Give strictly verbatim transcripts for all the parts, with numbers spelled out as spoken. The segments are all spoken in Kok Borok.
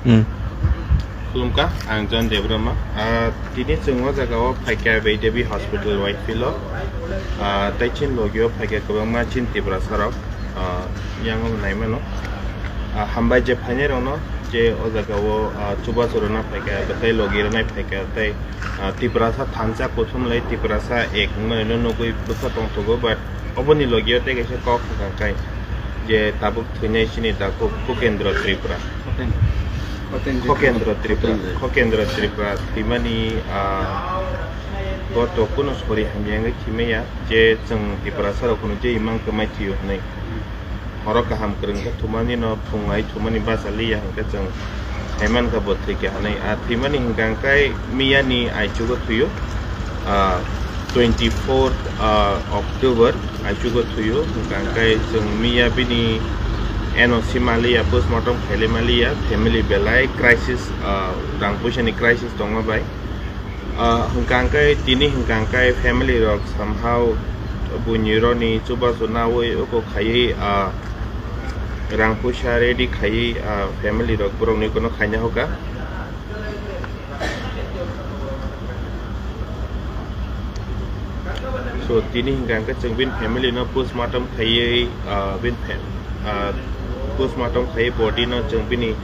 Hmm. Khulumkha, ang John Debbarma. Ah, tini chwng o jaga o phaikha Vaidevi Hospital Whitefield o. Ah, tei chini logi o phaikha kwbangma chini Tiprasa rok. Ah, yang o nai mano. Ah, hambai je phainai rok no, je o jaga o, ah, chubachu rwna phaikha, tei logi rwnai phaikha, tei, ah, Tiprasa thansa kuthum lai Tiprasa ek wngmani no nugwi bwkha tongthogo, but oboni logi o tei kaisa kok swkang kai je tabuk thwinai chini takhuk Khokendra Tripura. Khoken-, Khokendra Tripura. Khokendra Tripura. Khokendra Tripura thwimani, ah, bo to kuno sori hamya wngwi thwimaya, je chwng Tiprasa rok kuno je imang kwmai thwiyo hwnwi. Horo kaham kwrwng khe thumani no phung ai thumani bachaliya hwnkhe chwng saimankha bo thwikha hwnwi. Ah, thwimani hwnkha hwnkhe miyani aichugo thwiyo. Ah, twenty-fourth, ah, October aichugo thwiyo, hwnkha hwnkhe chwng miya bini N O C maliya, postmortem khailai maliya, family belai crisis, ah, rang puisani crisis tongma bai. Ah, hwnkha hwnkhe tini hwnkha hwnkhe family rok somehow buini roni chubachu nawi oko khaiwi, ah, rang puisa ready khaiwi, ah, family rok borokni kono khaina hoka. So, tini hwnkha hwnkhe chwng bini family no postmortem khaiwi, ah, bini fam-, ah, postmortem khaiwi body no chwng bini,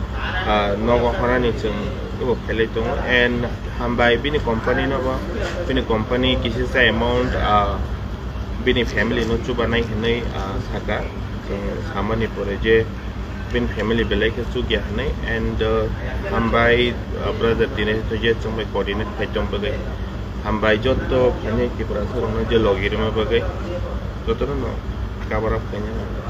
ah, nogo horani chwng ebo khailai tongo. And hambai bini company no bo, bini company kisisa amount, ah, bini family no chubanai hinwi, ah, saka. Chwng samani pore je bini family belai khe chukya hwnwi, and, uh, hambai, uh, brother tini hwnkhe je chwng bai coordinate khai tong bagwi. Hambai jotto phainai Tiprasa rokno je logi rwma bagwi jotono no cover up khaina nango.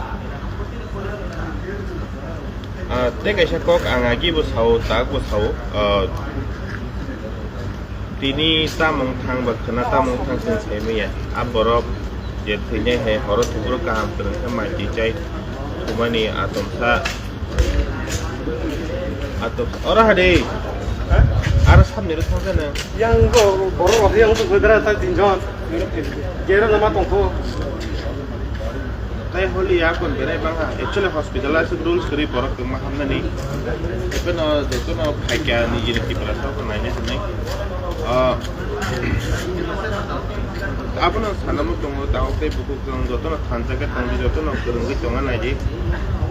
Ah, tei kaisa kok ang agi bo sao, tak bo sao, ah, Tini tamung thang ba khwna tamung thang chwng sai manya. A borok je thwinai hai horo thuburo kaham kwrwng khe mai twi chai thumani atomsa. Atom ora hade. Aro samni ro thang jana. Yang go borok rok yang tu bedra ta tin jon. Gera nama tongkho. Tai holi ya kon berai bang ha. Actually hospital aswk rules kwrwi borok kwma hamnani. Ebono jotono phaikya nijini Tiprasa rok naina hinwi. Ah, abono sanamo tongo, tabuk tei bukhuk chwng jotono thansa khe tongdi, jotono kwrwngwi tongna naidi.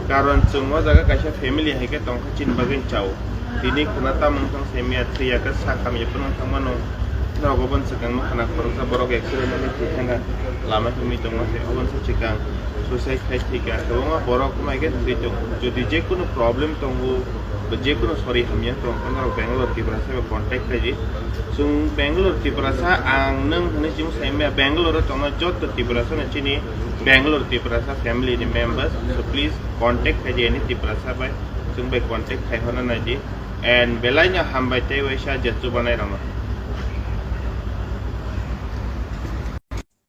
Karon chwng o jaga kaisa family hai khe tongkha chini bagwi chao. Tini khwna tamung thang se miya thwiya khe sak hamya phano thangmano. Nogo bon swkang no khwna khoroksa borok accident wngwi thwi thangkha. Lama himwi tongma se oboni swkang suicide khai thwikha. Kwbangma borok mai khe thwi tongo. Jodi je kunu problem tongo, ba je kunu sori hamya tong khe norok Bangalore Tiprasa bai contact khaidi. Chwng Bangalore Tiprasa ang nwng hwnwi chwng sai maya Bangalore o tongma joto Tiprasa no chini Bangalore Tiprasa family ni members. So please contact khaidi ani Tiprasa bai. Chwng bai contact khai honna naidi. And belai no hambai tei waisa je chubanai rokno.